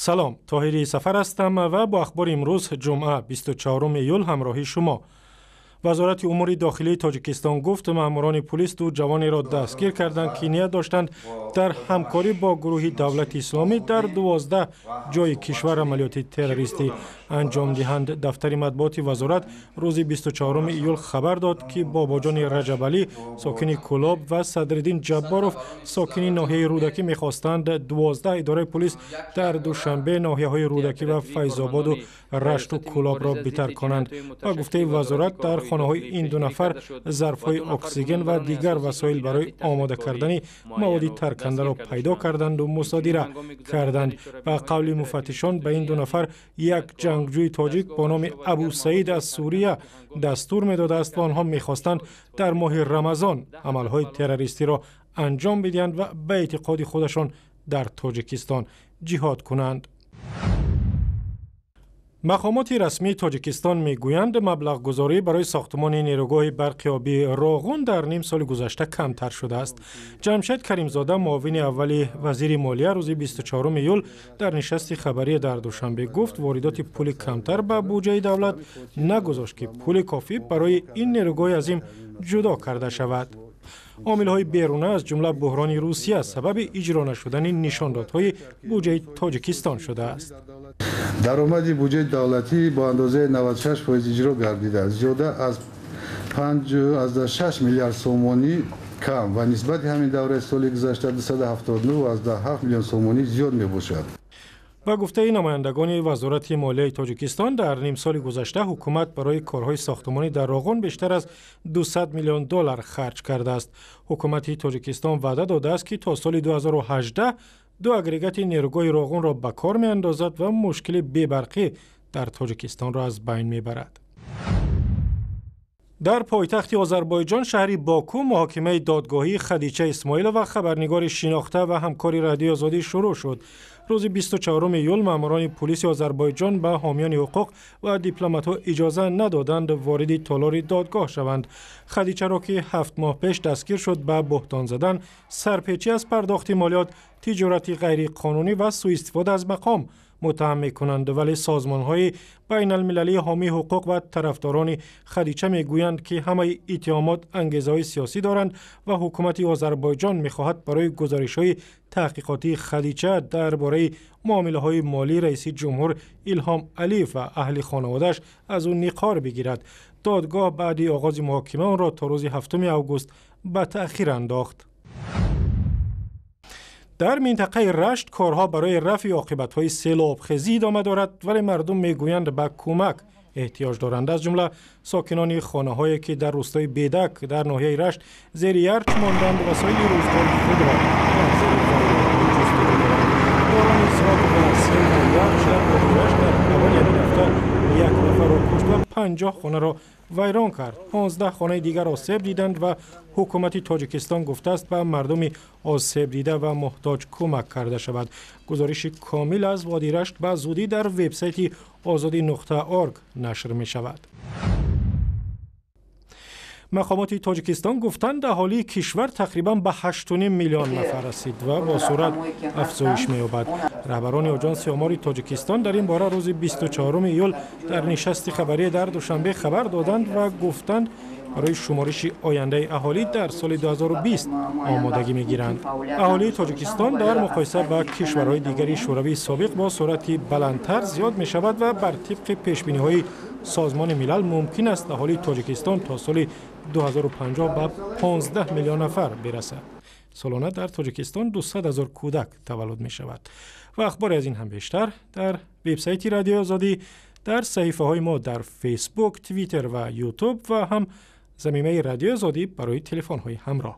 Салом, Тоҳири Сафар ҳастам ва бо ахбори имрӯз, ҷумъа, 24 июл, ҳамроҳи шумо. Вазорати умури дохилии Тоҷикистон гуфт, маъмурони пулис ду ҷавонеро дастгир карданд, ки ният доштанд дар ҳамкорӣ бо гурӯҳи Давлати Исломӣ дар 12 ҷои кишвар амалиёти террористӣ анҷом диҳанд. Дафтари матбуоти вазорат рӯзи 24 июл хабар дод, ки Бобоҷони Раҷабалӣ, сокини Кӯлоб, ва Садриддин Ҷабборов, сокини ноҳияи Рӯдакӣ, мехостанд 12 идораи пулис дар Душанбе, ноҳияҳои Рӯдакӣ ва Файзободу Рашту Кӯлобро битар конанд. Ба гуфтаи вазорат, дар хонаҳои ин ду нафар зарфҳои оксиген ва дигар васоил барои омода кардани маводи таркандаро пайдо карданду мусодира карданд. Ба қавли муфаттишон, ба ин ду нафар як ҷангҷӯи тоҷик бо номи Абусаид аз Сурия дастур медодааст ва онҳо мехостанд дар моҳи Рамазон амалҳои террористиро анҷом бидиҳанд ва ба эътиқоди худашон дар Тоҷикистон ҷиҳод кунанд. Мақомоти расмии Тоҷикистон мегӯянд, маблағгузорӣ барои сохтмони нерӯгоҳи барқи обии Роғун дар ним соли гузашта камтар шудааст. Ҷамшед Каримзода, муовини аввали вазири молия, рӯзи 24 июл дар нишасти хабарӣ дар Душанбе гуфт, воридоти пули камтар ба буҷаи давлат нагузошт, ки пули кофӣ барои ин нерӯгоҳи азим ҷудо карда шавад. Омилҳои беруна, аз ҷумла буҳрони Русия, сабаби иҷро нашудани нишондодҳои буҷаи Тоҷикистон шудааст. Даромади буҷаи давлатӣ бо андозаи 96% иҷро гардида, зиёда аз 5,6 миллиард сомонӣ кам ва нисбати ҳамин давраи соли гузашта 279,7 миллион сомонӣ зиёд мебошад. Ба гуфтаи намояндагони Вазорати молияи Тоҷикистон, дар нимсоли гузашта ҳукумат барои корҳои сохтмонӣ дар Роғун бештар аз 200 миллион доллар харҷ кардааст. Ҳукумати Тоҷикистон ваъда додааст, ки то соли 2018 ду агрегати нерӯгоҳи Роғунро ба кор меандозад ва мушкили бебарқӣ дар Тоҷикистонро аз байн мебарад. Дар пойтахти Озарбойҷон, шаҳри Боку, муҳокимаи додгоҳии Хадича Исмоилова, хабарнигори шинохта ва ҳамкори Радиои Озодӣ, шурӯъ шуд. Рӯзи 24 июл маъмурони пулиси Озарбойҷон ба ҳомиёни ҳуқуқ ва дипломатҳо иҷоза надоданд вориди толори додгоҳ шаванд. Хадичаро, ки 7 моҳ пеш дастгир шуд, ба буҳтон задан, сарпечӣ аз пардохти молиёт, тиҷорати ғайриқонунӣ ва сӯистифода аз мақом муттаҳам мекунанд. Вале созмонҳои байналмилалии ҳомии ҳуқуқ ва тарафдорони Хадича мегӯянд, ки ҳамаи иттиҳомот ангезаҳои сиёсӣ доранд ва ҳукумати Озарбойҷон мехоҳад барои гузоришҳои таҳқиқотии Хадича дар бораи муомилаҳои молии раиси ҷумҳур Илҳом Алиев ва аҳли хонаводааш аз ӯ ниқор бигирад. Додгоҳ баъди оғози муҳокима онро то рӯзи 7 август ба таъхир андохт. Дар минтақаи Рашт корҳо барои рафъи оқибатҳои селу обхезӣ идома дорад, вале мардум мегӯянд, ба кӯмак эҳтиёҷ доранд. Аз ҷумла сокинони хонаҳое, ки дар рӯстои Бедак дар ноҳияи Рашт зери ярч монданд, васоили рӯзгори худро дар зери ҷустуҷӯ доранд. Борони зиёд ва сел ва ярч дар водии Рашт дар аввали ҳамин ҳафта як нафарро кушт ва 50 хонаро вайрон кард. 15 хонаи дигар осеб диданд ва ҳукумати Тоҷикистон гуфтааст, ба мардуми осебдида ва муҳтоҷ кӯмак карда шавад. Гузориши комил аз водии Рашт ба зудӣ дар вебсайти озодӣ.org нашр мешавад. Мақомоти Тоҷикистон гуфтанд, аҳолии кишвар тақрибан ба 8,5 миллион нафар расид ва бо суръат афзоиш меёбад. Раҳбарони Оҷонси омори Тоҷикистон дар ин бора рӯзи 24 июл дар нишасти хабарӣ дар Душанбе хабар доданд ва гуфтанд, барои шумориши ояндаи аҳолӣ дар соли 2020 омодагӣ мегиранд. Аҳолии Тоҷикистон дар муқоиса ба кишварҳои дигари Шӯравии собиқ бо суръати баландтар зиёд мешавад ва бар тибқи пешбиниҳои Созмони Милал мумкин аст аҳолии Тоҷикистон то соли 2050 ба 15 миллион нафар бирасад. Солона дар Тоҷикистон 200 ҳазор кӯдак таваллуд мешавад. Ва ахбори аз ин ҳам бештар дар вебсайти Радиои Озодӣ, дар саҳифаҳои мо дар Фейсбук, Твиттер ва Ютуб ва ҳам замимаи Радиои Озодӣ барои телефонҳои ҳамроҳ.